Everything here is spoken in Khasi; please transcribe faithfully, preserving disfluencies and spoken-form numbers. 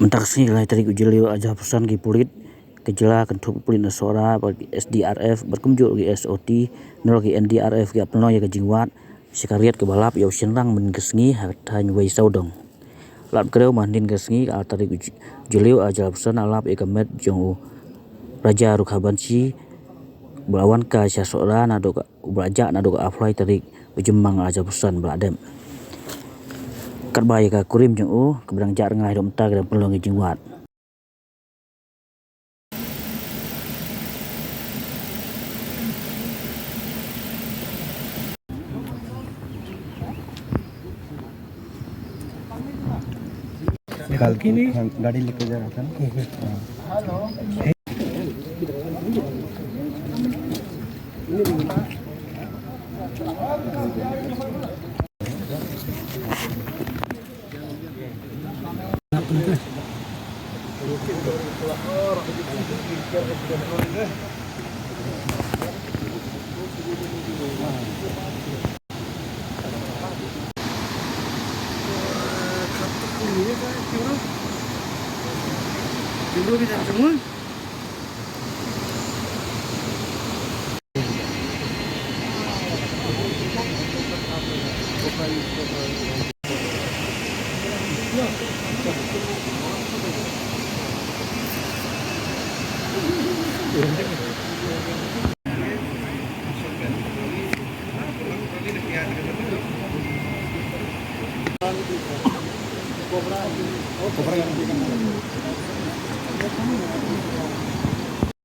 Mynta ka sngi ka lai tarik u Jylliew ar hajar arphew san ki pulit ka jylla kynthup ki pulit na Sohra bad ki S D R F bad kumjuh ki S O T, nalor ki N D R F ki ïa pynlong ïa ka jingwad sha ka riat kaba lap ïa u shynrang mynhynnin ka sngi ha ka thaiñ Wei Sawdong. Lad kdew mynhynnin ka sngi ka lai tarik u Jylliew ar hajar arphew san la lap ïa ka met jong u Raja Rukhabanshi ba la wan kai sha Sohra naduh ka, ba la jah naduh ka arphew lai tarik u Jymmang ar hajar arphew san ba la dep. Katba ïa ka kurim jong u kaba dang jah rngai haduh mynta ka dang pynlong ïa ka jingwad. निकाल के, हाँ, गाड़ी लेके जा रहा था ना। हाँ।